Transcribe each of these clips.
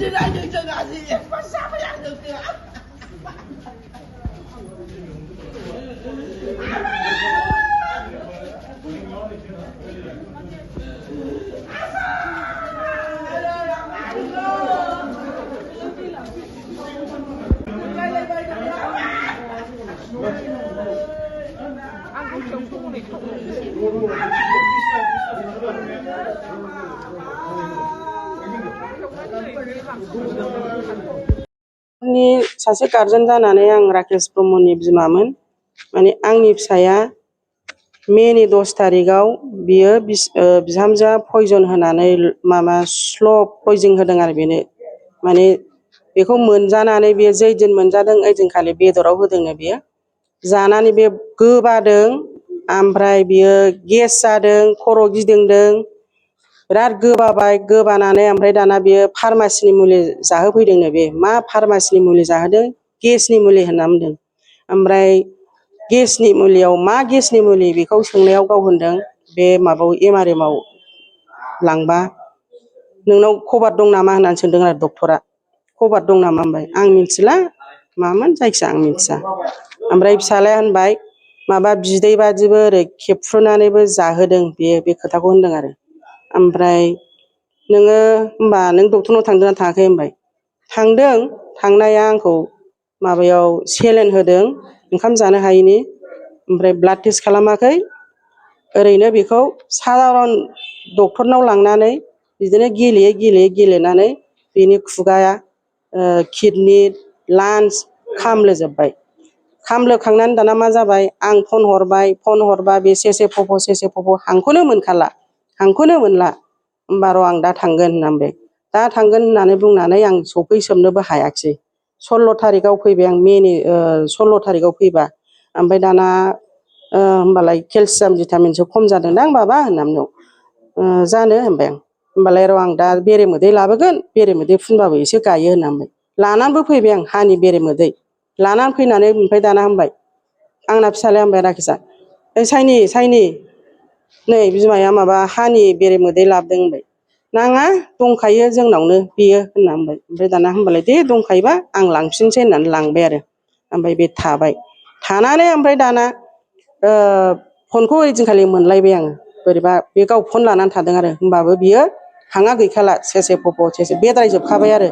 现在就这个事，我啥不样都得。नि सासे गार्जेन जानानै आं राकेश ब्रह्मनि बिमामोन माने आंनि फिसाया मेनि 10 तारिखआव बियो बिहामजोआ पयजन होनानै माबा स्ल' पयजन होदों आरो बेनो माने बेखौ मोनजानानै बियो जै दिन मोनजादों ओइदिनखालि बेदराव होदोंनो बियो जानानै बे गोबादों ओमफ्राय बियो गेस जादों खर' गिदिंदों बिराद गोबाबाय गोबानानै ओमफ्राय दाना बियो फार्मासिनि मुलि जाहोफैदोंनो बे मा फार्मासिनि मुलि जाहोदों गेसनि मुलि होनना बुंदों ओमफ्राय गेसनि मुलियाव मा गेसनि मुलि बेखौ सोंनायाव गाव होनदों बे माबायाव MRM आव लांबा नोंनाव खबर दं नामा होननानै सोंदों आरो डक्टरा खबर दं नामा होनबाय आं मिथिला मामोन जायखिया आं मिथिया ओमफ्राय फिसालाया होनबाय माबा बिदै बादिबो ओरै खेबफ्रुनानैबो जाहोदों बेयो बे खोथाखौ होनदों आरो ओमफ्राय नोङो होनबा नों डक्टरनाव थांदोंना थाङाखै होनबाय थांदों थांनाया आंखौ माबायाव सेलेन होदों ओंखाम जानो हायैनि ओमफ्राय ब्लाड टेस्ट खालामाखै ओरैनो बेखौ सादारन डक्टरनाव लांनानै बिदिनो गेलेनानै बेनि खुगाया किडनि लान्स खामलोजोबबाय खामलोखांनानै दाना मा जाबाय आं फन हरबा बे सेसे फ'फ' हांखौनो मोनखाला हांखौनो मोनला होमबा र' आं दा थांगोन होनना बुंबाय दा थांगोन होननानै बुंनानै आं सफैसोबनोबो हायाखिसै 16 तारिखआव फैबाय आं मेनि 16 तारिखआव फैबा ओमफ्राय दाना होमबालाय केलसियाम भिटामिनसो खम जादोंदां बाबा होनना बुंदों जानो होनबाय आं होमबालाय र' आं दा बेरेमोदै लाबोगोन बेरेमोदै फुनबाबो एसे गायो होनना बुंबाय लानानैबो फैबाय आं हानि बेरेमोदै लानानै फैनानै ओमफ्राय दाना होनबाय आंना फिसालाया होनबाय राकेशआ ओइ साइनि नै बिमाया माबा हानि बेरेमोदै लाबोदों होनबाय नाङा दंखायो जोंनावनो बेयो होनना बुंबाय ओमफ्राय दाना होनबालाय दे दंखायोबा आं लांफिनसै होननानै लांबाय आरो ओमफ्राय बे थाबाय थानानै ओमफ्राय दाना फनखौ ओइदिनखालि मोनलायबाय आङो बोरैबा बे गाव फन लानानै थादों आरो होमबाबो बियो हाङा गैखाला सेसे फ'फ' सेसे बेद्रायजोबखाबाय आरो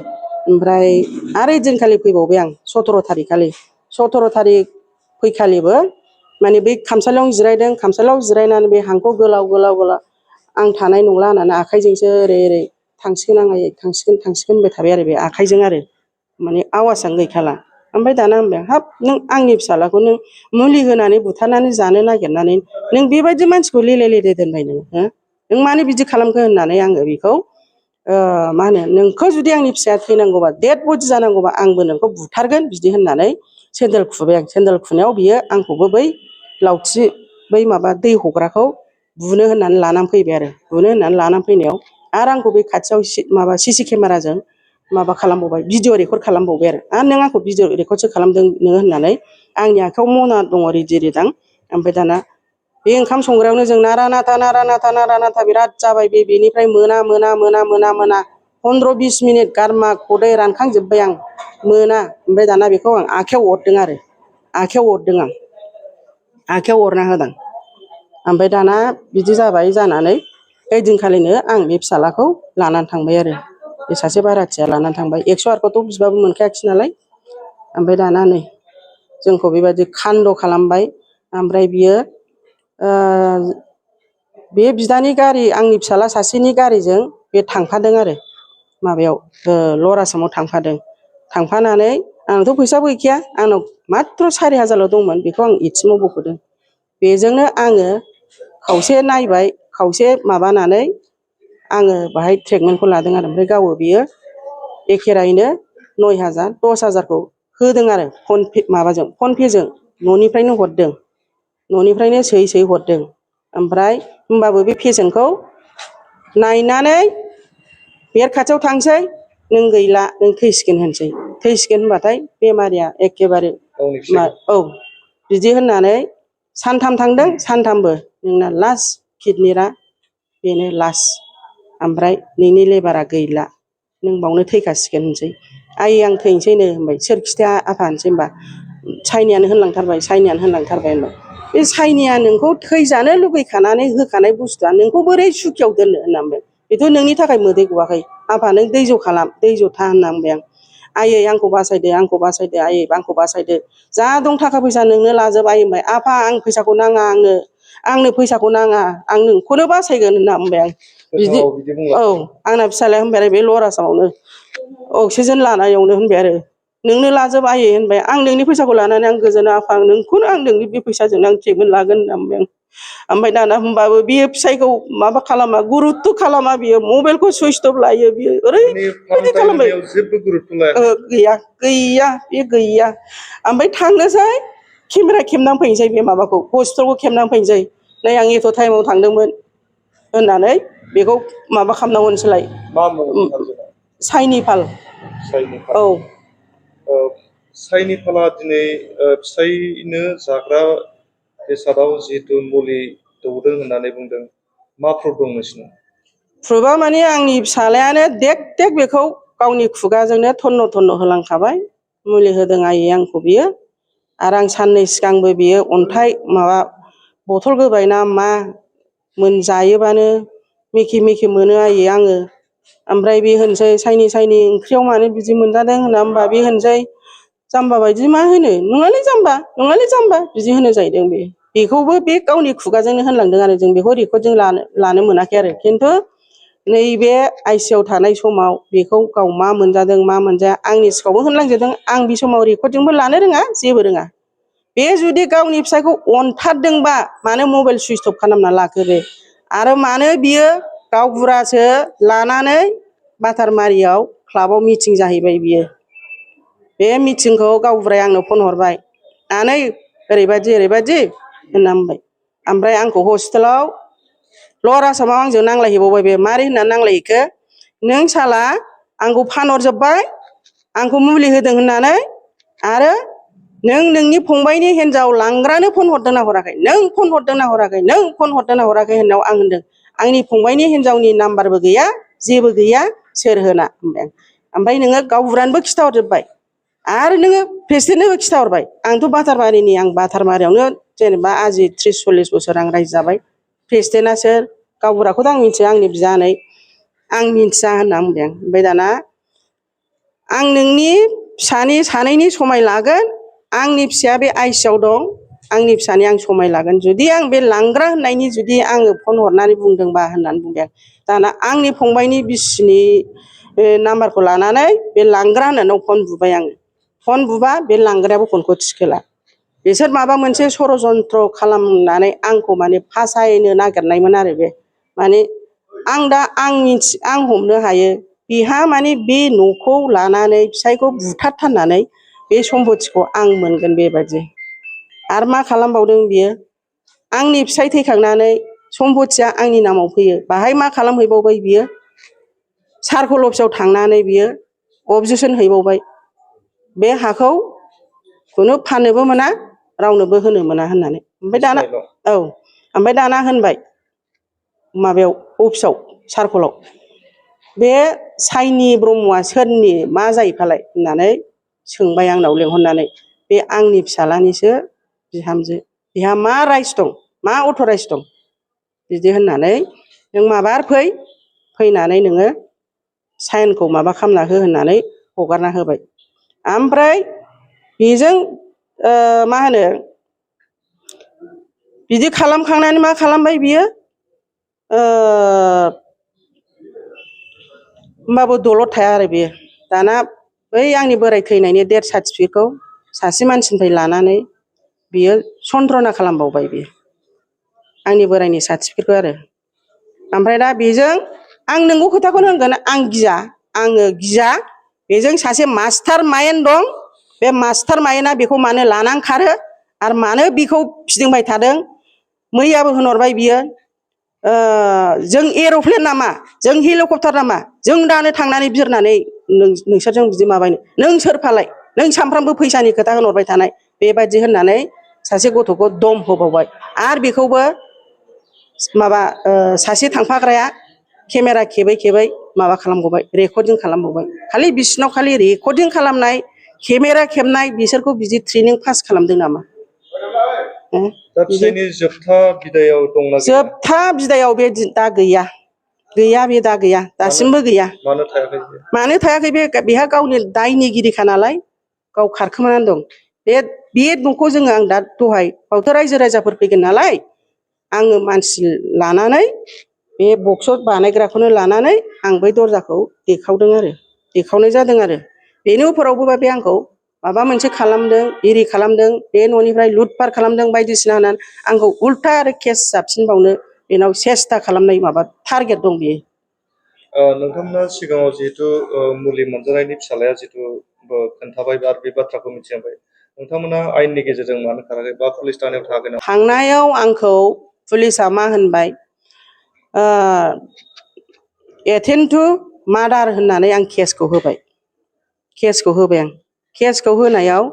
ओमफ्राय आरो ओइदिनखालि फैबावबाय आं 17 तारिख खालि 17 तारिख फैखालिबो माने बै खामसालियावनो जिरायदों खामसालियाव जिरायनानै बे हांखौ गोलाव आं थानाय नंला होननानै आखाइजोंसो ओरै थांसिगोन होनबाय थाबाय आरो बे आखाइजों आरो माने आवाजआनो गैखाला ओमफ्राय दाना होनबाय हाब नों आंनि फिसालाखौ नों मुलि होनानै बुथारनानै जानो नागिरनानै नों बेबायदि मानसिखौ लेले दोनबाय नों मानो बिदि खालामखो होननानै आङो बेखौ मा होनो नोंखौ जुदि आंनि फिसाया थैनांगौबा डेड बडि जानांगौबा आंबो नोंखौ बुथारगोन बिदि होननानै सेन्देल खुबाय आं सेन्देल खुनायाव बियो आंखौबो बै लावथि बै माबा दै हग्राखौ बुनो होननानै लानानै फैबाय आरो बुनो होननानै लानानै फैनायाव आरो आंखौ बे खाथियाव माबा CC केमेराजों माबा खालामबावबाय भिडिअ रेकर्ड खालामबावबाय आरो नों आंखौ भिडिअ रेकर्डसो खालामदों नोङो होननानै आंनि आखायाव मना दङ रिदि रिदां ओमफ्राय दाना बे ओंखाम संग्रायावनो जों नारा नाथा बिराद जाबाय बेनिफ्राय मोना 15-20 मिनिट गारमा खदै रानखांजोब्बाय आं मोना ओमफ्राय दाना बेखौ आं आखायाव अरदों आरो आखायाव अरना होदों ओमफ्राय दाना बिदि जाबाय जानानै ओइदिनखालिनो आं बे फिसालाखौ लानानै थांबाय आरो बे सासे बाराथिया लानानै थांबाय 108 खौथ' बिबाबो मोनखायाखिसै नालाय ओमफ्राय दाना नै जोंखौ बेबायदि खान्द' खालामबाय ओमफ्राय बियो बे बिदानि गारि आंनि फिसाला सासेनि गारिजों बे थांफादों आरो माबायाव लवार आसामाव थांफानानै आंनावथ' फैसाबो गैखाया आंनाव माथ्र 4000ल' दंमोन बेखौ आं एटिएमाव बख'दों बेजोंनो आङो खावसे नायबाय खावसे माबानानै आङो बाहाय ट्रिटमेन्टखौ लादों आरो ओमफ्राय गावो बियो एखेरायैनो 9000 10000खौ होदों आरो फन पेजों न'निफ्रायनो हरदों न'निफ्रायनो सोयै हरदों ओमफ्राय होमबाबो बे पेसेन्टखौ नायनानै बेड खाथियाव थांसै नों गैला नों थैसिगोन होनसै थैसिगोन होनबाथाय बेमारिया एखेबारे औ बिदि होननानै सानथाम थांदों सानथामबो नोंना लास्ट किडनिया बेनो लास्ट ओमफ्राय नोंनि लिभारा गैला नों बावनो थैखासिगोन होनसै। आयै आं थैनोसैनो होनबाय। सोर खिथाया आफा होनसै होनबा। साइनियानो होनलांथारबाय होनबाय। बे साइनिया नोंखौ थैजानो लुबैखानानै होखानाय बुस्थुआ नोंखौ बोरै सुखियाव दोननो होनना बुंबाय। बेथ' नोंनि थाखाय मोदै गवाखै। आफा नों दैज' खालाम दैज' था होनना बुंबाय आं। आयै आंखौ बासायदो आयै आंखौ बासायदो। जा दं थाखा फैसा नोंनो लाजोब आयै होनबाय। आफा आं फैसाखौ नाङा आंनो फैसाखौ नाङा आं नोंखौनो बासायगोन होनना बुंबाय आं। बिदि औ आंना फिसालाया होनबाय आरो बे लवार आसामावनो अक्सिजेन लानायावनो होनबाय आरो नोंनो लाजोब आयै होनबाय। आं नोंनि फैसाखौ लानानै आं गोजोना आफा नोंखौनो आं नोंनि बे फैसाजोंनो आं ट्रिटमेन्ट लागोन होनना बुंबाय आं। ओमफ्राय दाना होनबाबो बियो फिसाइखौ माबा खालामा गुरुत्थ' खालामा बियो मबाइलखौ सुइस अफ लायो बियो ओरैबायदि खालामबाय। गैया बे गैया। ओमफ्राय थांनोसै केमेरा खेबनानै फैनोसै बे माबाखौ हस्पिटालखौ खेबनानै फैनोसै। नै आं एथ' टाइमाव थांदोंमोन होननानै बेखौ माबा खालामना हरनोसैलाय। साइनिपाल औ साइनिपाला दिनै फिसायनो जाग्रा बेसादाव जिहेतु मुलि दौदों होननानै बुंदों मा प्रुफ दं नोंसिनाव? प्रुफा माने आंनि फिसालायानो देग बेखौ गावनि खुगाजोंनो थन्न होलांखाबाय। मुलि होदों आयै आंखौ बियो। आरो आं साननै सिगांबो बियो अन्थाइ माबा बथल गोबाय ना मा जायोबानो मेखे मोनो आयै आङो। ओमफ्राय बे होनसै साइनि ओंख्रियाव मानो बिदि मोनजादों होनना होनबा बे होनसै जाम्बा बायदि मा होनो नङालै जाम्बा बिदि होनो जाहैदों बे। बेखौबो बे गावनि खुगाजोंनो होनलांदों आरो जों बेखौ रेकर्डजों लानो मोनाखै आरो। खिन्थु नैबे ICU आव थानाय समाव बेखौ गाव मा मोनजादों मा मोनजाया आंनि सिगाङावबो होनलांजोबदों। आं बे समाव रेकर्डजोंबो लानो रोङा जेबो रोङा। बे जुदि गावनि फिसायखौ अनथारदोंबा मानो मबाइल सुइस अफ खालामना लाखो बे? आरो मानो बियो गावबुरासो लानानै बातारमारियाव क्लाबाव मिटिं जाहैबाय बियो। बे मिटिंखौ गावबुराया आंनो फन हरबाय। आनै ओरैबायदि होनना बुंबाय। ओमफ्राय आंखौ हस्पिटालाव लवार आसामाव आंजों नांलायहैबावबाय बे मारै होननानै नांलायहैखो नों साला आंखौ फानहरजोब्बाय आंखौ मुलि होदों होननानै आरो नों नोंनि फंबायनि हिनजाव लांग्रानो फन हरदोंना हराखै? नों फन हरदोंना हराखै होननायाव आं होनदों आंनि फंबायनि हिनजावनि नाम्बारबो गैया जेबो गैया सोर होना होनबाय आं। ओमफ्राय नोङो गावबुरानोबो खिथाहरजोब्बाय आरो नोङो प्रेसिडेन्टनोबो खिथाहरबाय। आंथ' बातारमारिनि आं बातारमारियावनो जेनेबा आजि 30-40 बोसोर आं रायजो जाबाय। प्रेसिडेन्टआ सोर गावबुराखौथ' आं मिथिया आंनि बियानै आं मिथिया होनना बुंबाय आं। ओमफ्राय दाना आं नोंनि फिसानि सानैनि समाय लागोन। आंनि फिसाया बे ICU आव दं। आंनि फिसानि आं समाय लागोन जुदि आं बे लांग्रा होननायनि जुदि आङो फन हरनानै बुंदोंबा होननानै बुंबाय आं। दाना आंनि फंबायनि बिसिनि नाम्बारखौ लानानै बे लांग्रा होननानै फन बुबाय आङो। फन बुबा बे लांग्रायाबो फनखौ थिखोला। बिसोर माबा मोनसे षड़यन्त्र खालामनानै आंखौ माने फासायनो नागिरनायमोन आरो बे माने आं हमनो हायो बिहा माने बे न'खौ लानानै फिसायखौ बुथारथारनानै बे सम्पतिखौ आं मोनगोन बेबायदि। आरो मा खालामबावदों बियो आंनि फिसाय थैखांनानै सम्पतिया आंनि नामाव फैयो। बाहाय मा खालामहैबावबाय बियो सार्कोल अफिसाव थांनानै बियो अबजेक्सन हैबावबाय। बे हाखौ खुनु फाननोबो मोना रावनोबो होनो मोना होननानै। ओमफ्राय दाना ओमफ्राय दाना होनबाय माबायाव अफिसाव सार्कोलाव बे साइनि ब्रह्मआ सोरनि मा जायो फालाय होननानै सोंबाय आंनाव लेंहरनानै। बे आंनि फिसाज्लानिसो बिहामजो। बेहा मा राइट्स दं मा अथ'राइज दं बिदि होननानै नों माबार फैनानै नोङो साइनखौ माबा खालामना हो होननानै हगारना होबाय। ओमफ्राय बेजों मा होनो बिदि खालामखांनानै मा खालामबाय बियो होमबाबो दलद थाया आरो बेयो। दाना बै आंनि बोराय थैनायनि डेथ सार्टिफिकेटखौ सासे मानसिनिफ्राय लानानै बियो सन्त्रना खालामबावबाय बियो आंनि बोरायनि सार्टिफिकेटखौ आरो। ओमफ्राय दा बेजों आं नोंगौ खोथाखौनो होनगोन आङो गिया बेजों सासे मास्टार माइन्ड दं। बे मास्टार माइन्डआ बेखौ मानो लानानै खारो आरो मानो बिखौ फिदिंबाय थादों। मैयाबो होनहरबाय बियो जों एर'प्लेन नामा जों हेलिकप्टार नामा जों दानो थांनानै बिरनानै नोंसोरजों बिदि माबायनो नों सोरफालाय नों सानफ्रामबो फैसानि खोथा होनहरबाय थानाय बेबायदि होननानै सासे गथ'खौ दम होबावबाय। आरो बेखौबो माबा सासे थांफाग्राया केमेरा खेबै माबा खालामबावबाय रेकर्डिं खालामबावबाय खालि बिसिनाव खालि रेकर्डिं खालामनाय केमेरा खेबनाय बिसोरखौ बिदि ट्रेनिं पास खालामदों नामा दा फिसायनि जोबथा बिदायाव दंना गैया? जोबथा बिदायाव बे दा गैया गैया बे दा गैया दासिमबो गैया मानो थायाखै मानो थायाखै बेहा गावनि दायनिगिरिखा नालाय गाव खारखोमानानै दं बे न'खौ जोङो आं दा दहाय बावथ' रायजो राजाफोर फैगोन नालाय आङो मानसि लानानै बे बक्स बानायग्राखौनो लानानै आं बै दरजाखौ देखावदों आरो देखावनाय जादों आरो बेनि उफरावबो बे आंखौ माबा मोनसे खालामदों इरि खालामदों बे न'निफ्राय लुटपाट खालामदों बायदिसिना होननानै आंखौ उल्था आरो केस जाबसिनबावनो बेनाव सेस्था खालामनाय माबा टारगेट दं बेयो नोंथांमोना सिगाङाव जिहेतु मुलि मोनजानायनि फिसालाया जिहेतु खोन्थाबाय बा बे बाथ्राखौ मिथिबाय नोंथांमोना आयेननि गेजेरजों मानो खाराखै बा पुलिस थानायाव थाङाखै नामा? थांनायाव आंखौ पुलिसा मा होनबाय एटेम्प टु मार्डार होननानै आं केसखौ होबाय आं केसखौ होनायाव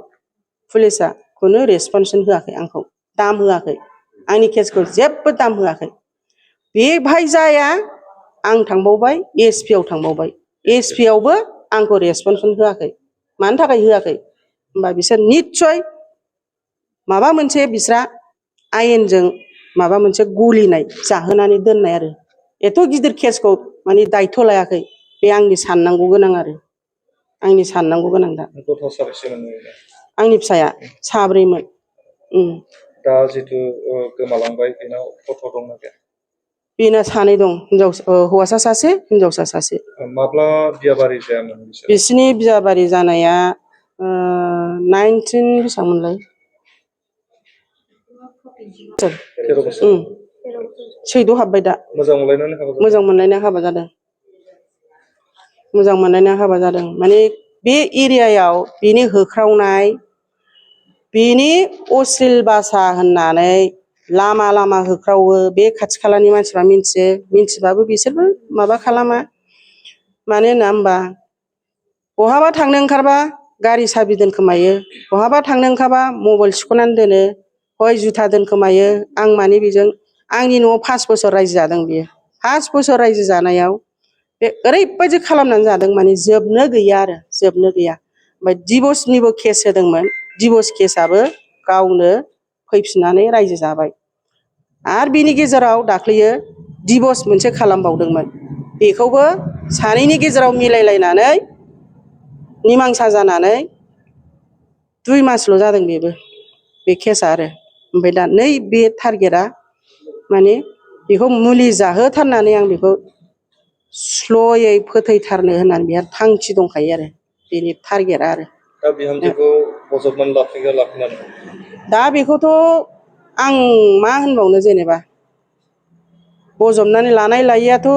पुलिसा खुनु रेसपन्सन होआखै आंखौ दाम होआखै आंनि केसखौ जेबो दाम होआखै बेवहाय जाया आं थांबावबाय एसपि आव थांबावबाय एसपि आवबो आंखौ रेसपन्सन होआखै मानि थाखाय होआखै होमबा बिसोर निस्सय माबा मोनसे बिस्रा आयेनजों माबा मोनसे गलिनाय जाहोनानै दोननाय आरो एथ' गिदिर केसखौ माने दायथ' लायाखै बे आंनि साननांगौ गोनां आरो आंनि साननांगौ गोनां दा गथ' साबेसेमोन? आंनि फिसाया साब्रैमोन दा जितु गोमालांबाय बेनाव गथ' दंना गैया? बेना सानै दं हौवासा सासे हिनजावसा सासे माब्ला बियाबारि जायामोन बिसोर? बिसिनि बियाबारि जानाया 19 बेसेबांमोनलाय 13 बोसोर सैद' हाबबाय दा मोजां मोनलायनानै हाबा जादों? मोजां मोनलायना हाबा जादों मोजां मोनलायना हाबा जादों माने बे एरियायाव बिनि होख्रावनाय बिनि अश्लील भाषा होननानै लामा लामा होख्रावो बे खाथि खालानि मानसिफ्रा मिन्थियो मिन्थिबाबो बिसोरबो माबा खालामा मानो होना होमबा बहाबा थांनो ओंखारबा गारि साबि दोनखोमायो बहाबा थांनो ओंखारबा मबाइल सिख'नानै दोनो हय जुथा दोनखोमायो आं माने बेजों आंनि न'आव 5 बोसोर रायजो जादों बियो 5 बोसोर रायजो जानायाव बे ओरैबायदि खालामनानै जादों माने जोबनो गैया आरो जोबनो गैया ओमफ्राय डिभर्सनिबो केस होदोंमोन डिभर्स केसआबो गावनो फैफिननानै रायजो जाबाय आरो बिनि गेजेराव दाख्लैयो डिभर्स मोनसे खालामबावदोंमोन बेखौबो सानैनि गेजेराव मिलायलायनानै निमांसा जानानै 2 मासल' जादों बेबो बे केसआ आरो ओमफ्राय दा नै बे टारगेटआ माने बेखौ मुलि जाहोथारनानै आं बेखौ स्ल'यै फोथैथारनो होननानै बेहा थांखि दंखायो आरो बेनि टारगेटआ आरो दा बिहामजोखौ बजबनानै लाखिगोन लाखिनानै दा बेखौथ' आं मा होनबावनो जेनेबा बजबनानै लानाय लायैआथ'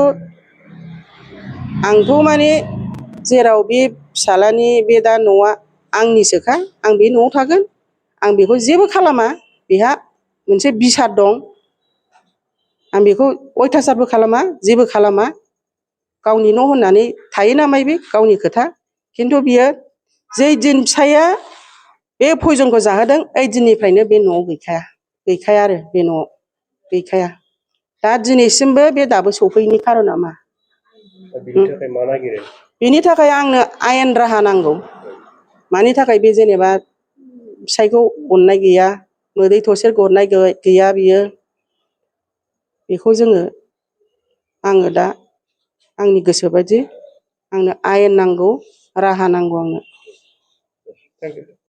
आंथ' माने जेराव बे फिसालानि बे दा न'आ आंनिसोखा आं बे न'आव थागोन आं बेखौ जेबो खालामा बेहा मोनसे बिसार दं आं बेखौ अयथासारबो खालामा जेबो खालामा गावनि न' होननानै थायो नामाय बे गावनि खोथा खिन्थु बियो जै दिन फिसाया बे पयजनखौ जाहोदों ओइ दिननिफ्रायनो बे न'आव गैखाया आरो बे न'आव गैखाया दा दिनैसिमबो बे दाबो सफैयैनि खारना मा बिनि थाखाय आंनो आयेन राहा नांगौ मानि थाखाय बे जेनेबा फिसायखौ अननाय गैया मोदै थरसे गरनाय गैया बियो बेखौ आङो दा आंनि गोसो बायदि आंनो आयेन नांगौ राहा नांगौ आंनो